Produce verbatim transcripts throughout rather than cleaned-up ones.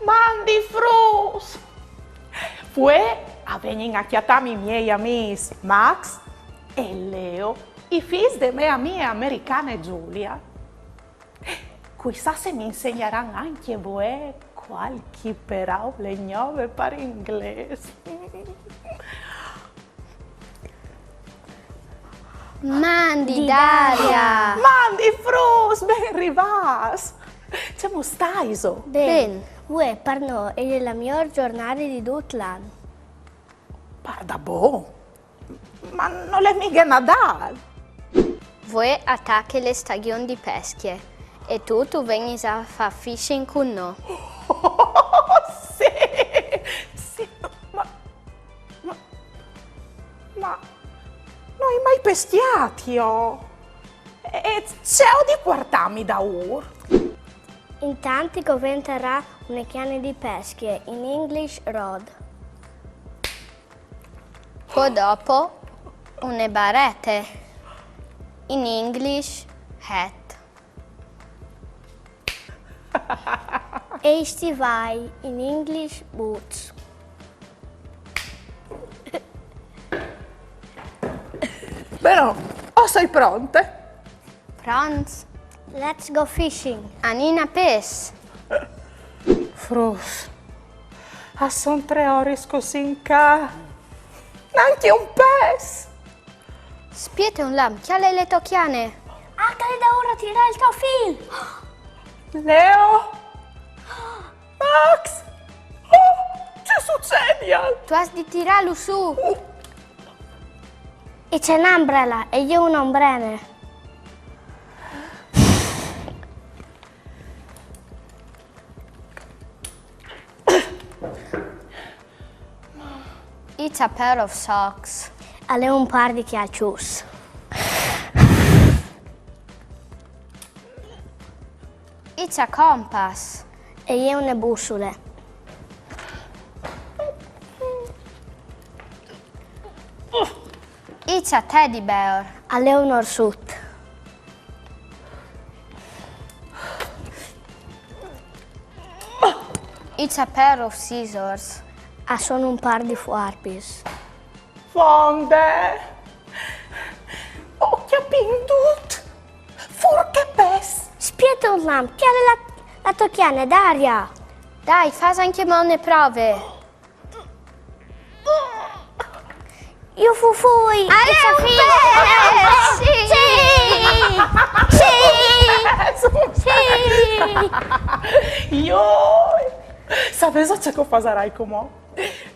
Mandi fruts! Vuê a vegnin a cjatâmi i miei amîs Max e Leo, i fîs de mê amie americane Giulia. Cuissà se mi insegnaran ancje vuê cualchi peraule gnove par inglês. Mandi, Daria! Mandi fruts, ben rivâts! Cemût staiso? Ben. Vuê par nô e je la miôr zornade di dut l'an. Pardabon? Ma nol è mighe Nadâl! Vuê e tache la stagjon di pescje e tu tu vegnis a fâ fishing cun nô. Sì, sì, ma, ma, ma no ai mai pescjât jo. E ce aio di puartâmi daûr? Intant ti coventarà une cjane di pescje, in English rod. Po dopo une barete, in English hat. E i stivâi, in English boots. Ben, o soi pronte. Pronts? Let's go fishing. Anìn a pes. Fruts, a son trê oris che o sin ca. Nancje un pes! Spiete un lamp, cjale la tô cjane. Ah, che al è daûr a tirâ il to fîl! Leo! Max! Oh, ce sucedial? Tu âs di tirâlu sù. It's an umbrella, e je une ombrene. It's a pair of socks. Al è un pâr di cjalçuts. It's a compass. E je une bussule. It's a teddy bear. Al è un orsut. It's a pair of scissors. A son un pâr di fuarpis. Fonde! O cjapìn dut! Fûr che pes! Spiete un lamp, cjale la, la tô cjane, Daria. Dai, fâs ancjemò une prove. Jufufui! Al è un pes! Sì! Sì! Sì! Joi! Savêso ce che o fasarai cumò?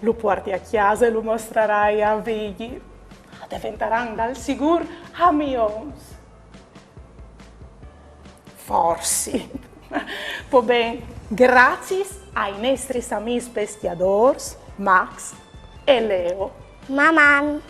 Lu puarti a cjase e lu mostrarai a Vigji. A deventaran dal sigûr amions. Forsit. Po ben, graciis ai nestris amîs pescjadôrs, Max e Leo. Maman!